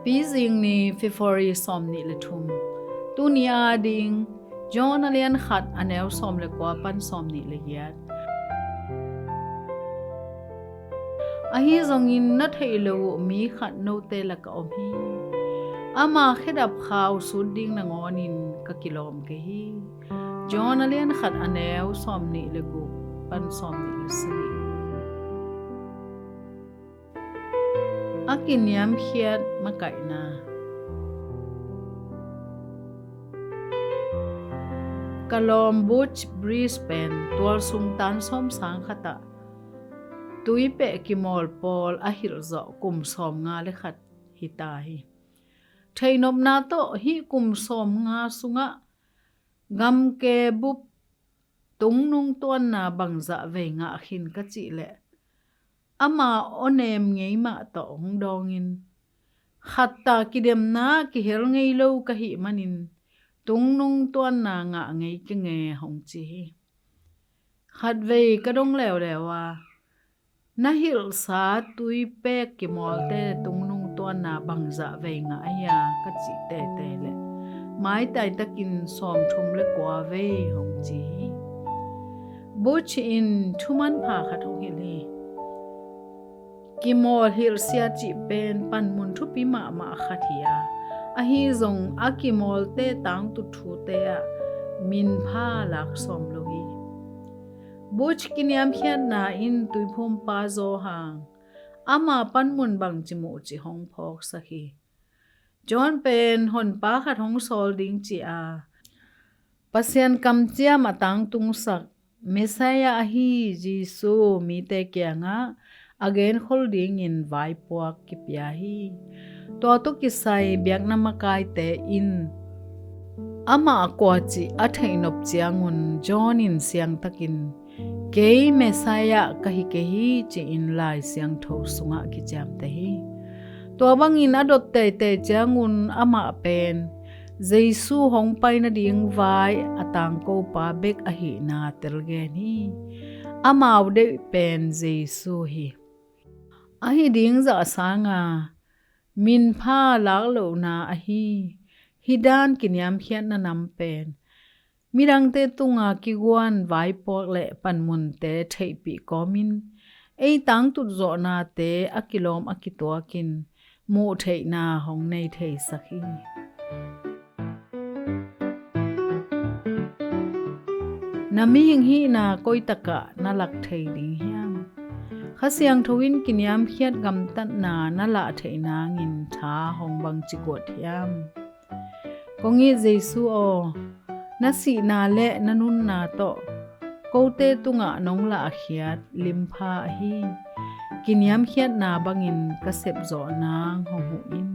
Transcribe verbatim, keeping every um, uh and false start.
Pizing ni, February sawm nih le thum. Tuni a ding, John a lian khat a neu sawm le kua pan sawm nih le giat. Ahi zongin na theih lo uh mi khat note lakah om hi. Ama khedap khau sut ding nangawnin ka kilawm kei hi. John a lian khat a neu sawm nih le guk pan sawm nih le sagih. A kiniamkhiat makaihna. Ka lawm Butch Brisbane tualsung tan sawm sang khatah tuipeh kimawl pawl a hilh zawh kum sawm nga le khat hita hi. Theihnopna tawh hih kum sawm nga sungah gamke bup tungnung tuanna bangzah vei ngah khin ka cih leh ama awnem ngei mah tawh hong dawngin, khatta kidemna kihel ngei lo ka hih manin tungnung tuanna ngah ngei keng e, hong ci hi. Khatvei ka dong leuleu a, na hilhsa tuipek kimawlte tungnung tuanna bangzah vei ngah hia, ka cih tete leh maitai takin sawmthum le kua vei, hong ci hi. Butch in thumanpha khat hong hilh hi. Kimawl hilhsia cih pen panmun thupi mahmah khat hi a, ahi zong a kimawlte tangtut thute ah minpha lak sawm lo hi. Butch kiniamkhiatna in tuiphumpa Johan ama panmun bangci muh cih hong phawksak hi. John pen honpa khat hong sawl ding ci a, Pasian kamciam a tangtungsak Messiah ahi Jesu mite kiangah a genkhol dingin vaipuak kipia hi. Tua tawh kisai biakna makaite in amah kua cih a theihnop ciangun John in siangtakin, kei Messiah ka hi kei hi, ci-in Lai Siangtho sungah kiciamteh hi. Tua bangin a dot teitei ciangun amah pen Jesu hong pai nading vai a tangkopa bek ahihna telgen hi. Amau deih pen Jesu hi. Ahi ding zah sanga minpha laklohna ahi hih dan kiniamkhiatna nam pen midangte tunga kiguan vaipuak le panmunte theihpih kawmin ei tangtut zawhnate a kilawm a kituakin muhtheihna hong nei theisak hi. Na mihing hihna koitakah na lak thei ding hiam? Kha Siangtho in kiniamkhiat gamtatna na lah theih nangin tha hong bangci guat hiam? Kong it Jesu aw, na sihna le na nunna tawh kote tungah nong lahkhiat limpha ahi kiniamkhiatna bangin ka sepzawh nang hong huh in.